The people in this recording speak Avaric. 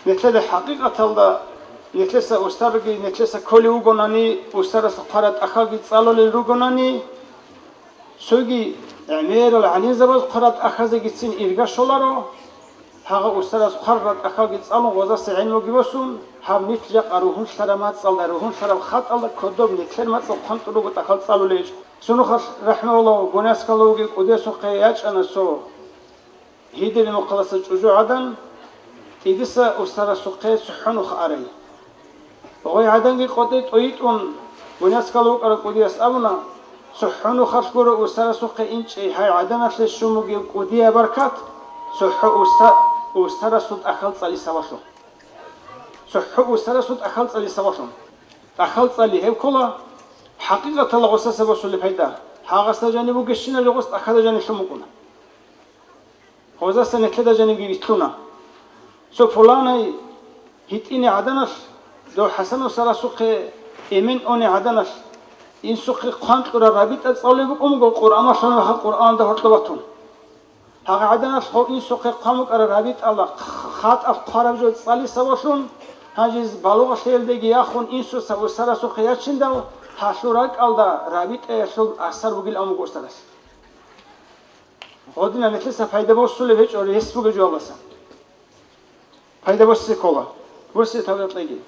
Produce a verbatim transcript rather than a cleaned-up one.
Нилъеда хӀакъикъаталда, нилъеца устарги, нилъеца кколев вугонани, устарасул хъвараб тӀахьалги цӀалулел ругонани, цоги гӀемерал гӀалимзабаз хъвараб тӀахьазегицин ирга щоларо, гьагъа устарас хъвараб тӀахьалги цӀалун гъозаса гӀелмуги босун, гьаб нилъ жакъа ругьунлъараб мацӀалда, ругьунлъараб хатӀалда кодоб нилъер мацӀал хъван тӀур руго тӀахьал цӀалулел гьечӀо. Цо нухалъ, рахӀмагьуллагь, Гунязкалуги кӀудиясухъе ячӀана цо. Гьидилин мухъаласа чӀужугӀадан тӀидаса устарасухъе цохӀо нух арай. Гъой гӀаданги къотӀи тӀойитӀун, Гунязкала вукӀарав кӀудияс абуна, цохӀо нухалъ гуро устарасухъе инчӀей гьай гӀаданалъе щун бугеб кӀудияб баркат, цохӀо уста-, устарасул тӀахьал цӀали сабаблъун. ЦохӀо устарасул тӀахьал цӀали сабаблъун. ТӀахьал цӀали гьеб ккола, хӀакъикъаталда гъосаса босулеб пайда, гьагъасда жаниб бугещинали гъос тӀахьазда жаниб лъун букӀуна. Гъозаса нилъеда жанибги бицлъуна. Цо пуланай гьитӀине гӀаданалъ, дов ХӀасан устарасухъе эмен оне гӀаданалъ, инсухъе хъван кьураб рабитӀа цӀалулеб букӀун буго Къуръаналъул мехалъ Къуръанда гьоркьоб батун. Гьагъа гӀаданалъ гъов инсухъе хъван букӀараб рабитӀала хатӀалъ хъвараб жо цӀали сабаблъун, гьанже балугълъиялдеги яхун инсуца устарасухъе ячиндал, гьалъул ракӀалда рабитӀаялъул асар бугилан буго устарас. Гъодинаб нилъеца пайда босулеб гьечӀо рес бугеб жоялдаса. Пайда босе ккола. Босе тавбу кьеги.